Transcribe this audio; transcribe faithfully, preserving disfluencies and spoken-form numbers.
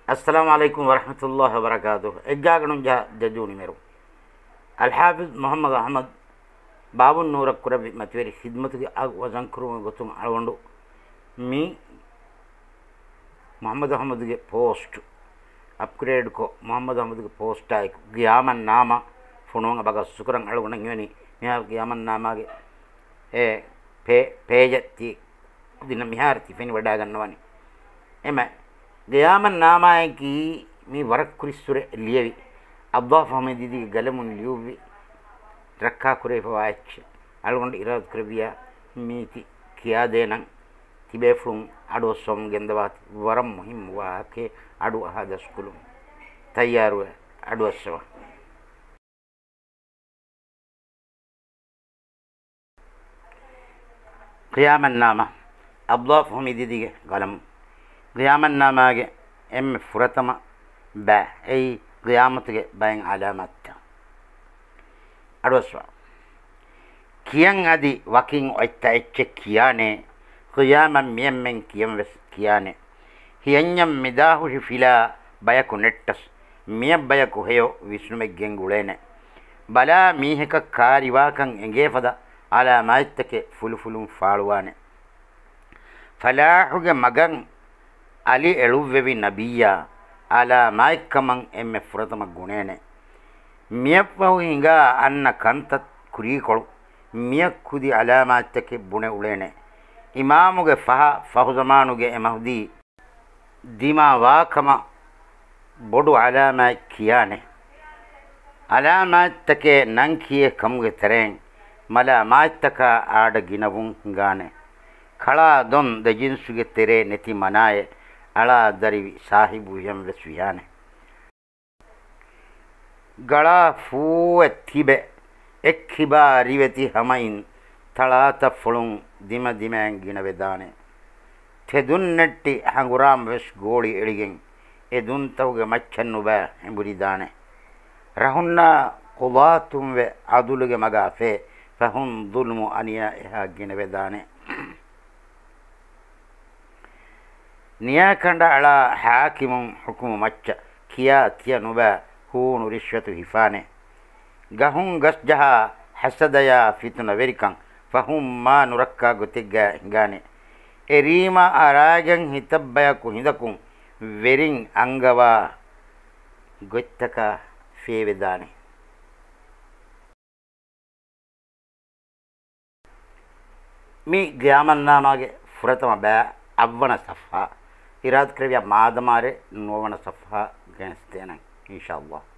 އައްސަލާމު ޢަލައިކުމް ވަރަޙްމަތުﷲ ވަބަރަކާތުހު. އެއްގާގަނޑުން ޖަހާ ދެދޫ ނިމެރު. އަލްޙާފިޒް މުޙައްމަދު އަޙްމަދު ބާބުއްނޫރަށް ކުރެއްވި މަތިވެރި ޚިދްމަތުގެ އަގު ވަޒަންކުރުމުގެ ގޮތުން އަޅުގަނޑު މި މުޙައްމަދު އަޙްމަދުގެ ޕޯސްޓް އަޕްގްރޭޑްކޮށް، މުޙައްމަދު އަޙްމަދުގެ ޕޯސްޓާއެކު ގިޔާމަންނާމާ ފޮނުވަން އެބަ ގަސްތުކުރަން އަޅުގަނޑަށް ހީވަނީ މިހާރު ގިޔާމަންނާމާގެ އެ ޕޭ-، ޕޭޖަށް ތި ދިނަ މިހާރު ތި ފެނިވަޑައިގަންނަވަނީ. އެމަ ގިޔާމަންނާމާއަކީ މި ވަރަށް ކުރިއްސުރެ ލިޔެވި، އައްލާހް ފަހުމީ ދީދީގެ ގަލަމުން ލިޔުއްވި، ރައްކާކުރެވިފަވާ އެއްޗެއް. އަޅުގަނޑު އިރާދަކުރެއްވިޔާ މީތި ކިޔާދޭނަން ތިބޭފުޅުން އަޑުއައްސަވަމުން ގެންދަވާތި. ވަރަށް މުހިއްމު ވާހަކައެއް، އަޑު އަހާ ދަސްކުރުން. ތައްޔާރުވެ އަޑުއައްސަވަ. ޤިޔާމަންނާމާ، އައްލާހް ފަހުމީ ދީދީގެ ގަލަމު. ޤިޔާމަންނާމާގެ އެންމެ ފުރަތަމަ ބައި، އެއީ ޤިޔާމަތުގެ ބައެއް އަލާމާތްތައް. އަޑުއައްސަވާ. ކިޔަން އަދި ވަކިން އޮތްތަ އެއްޗެއް ކިޔާނޭ، ޤިޔާމަތް މިއެންމެން ކިޔަން ވެސް ކިޔާނެ. ހިޔަންޏަށް މިދާހުށި ފިލާ ބަޔަކު ނެއްޓަސް، މިޔަށް ބަޔަކު ހެޔޮ ވިސްނުމެއް ގެންގުޅޭނެ. ބަލާ މީހަކަށް ކާރިވާކަން އެނގޭ ފަދަ އަލާމާތްތަކެއް ފުލުފުލުން ފާޅުވާނެ. ފަލާޙުގެ މަގަށް އަލި އެޅުއްވެވި ނަބިއްޔާ އަލާމާތްކަމަށް އެންމެ ފުރަތަމަ ގުނޭނެ. މިޔަށްފަހު ހިނގާ އަންނަ ކަންތައް ކުރީކޮޅު މިޔަށް ކުދި އަލާމާތްތަކެއް ބުނެ އުޅޭނެ. އިމާމުގެ ފަހަށް ފަހުޒަމާނުގެ އެ މަހުދީ ދިމާވާކަމަށް ބޮޑު އަލާމާތް ކިޔާނެ. އަލާމާތްތަކެއް ނަން ކިޔޭ ކަމުގެ ތެރެއިން މަލާމާތްތަކާ އާޑަ ގިނަވުން ހިނގާނެ. ކަޅާ ދޮން ދެ ޖިންސުގެ ތެރޭ ނެތި މަނާއެއް އަޅާ ދަރިވި ސާހިބު ހިޔަން ވެސް ވިހާނެ. ގަޅާ ފޫއެއް ތިބެ އެއްކިބާ ރިވެތި ހަމައިން ތަޅާތައް ފޮޅުން ދިމަ ދިމައިން ގިނަވެދާނެ. ތެދުން ނެއްޓި ހަނގުރާމަ ވެސް ގޯޅި އެޅިގެން އެ ދުންތަކުގެ މައްޗަށް ނުބައި އެނބުރިދާނެ. ރަހުންނާ ޤުޟާތުންވެ ޢަދުލުގެ މަގާ ފޭ ފަހުން ޒުލްމު އަނިޔާ އެހާ ގިނަވެދާނެ. ނިޔާކަނޑައަޅާ ޙާކިމުން ޙުކުމު މައްޗަށް ކިޔާ ތިޔަ ނުބައި ހޫނު ރިޝްވަތު ހިފާނެ. ގަހުން ގަސް ޖަހާ ހަސަދަޔާ ފިތުނަވެރިކަން ފަހުން މާ ނުރައްކާ ގޮތެއްގައި ހިނގާނެ. އެރީމަ އަރާގެން ހިތަށްބަޔަކު ހިނދަކުން ވެރިން އަންގަވާ ގޮތްތަކަށް ފޭވެދާނެ. މި ގިޔާމަންނާމާގެ ފުރަތަމަ ބައި އަށްވަނަ ޞަފްޙާ، އިރާދަކުރެއްވިޔާ މާދަމާރޭ ނުވަވަނަ ޞަފްޙާ ގެނެސްދޭނަން، އިންޝާﷲ.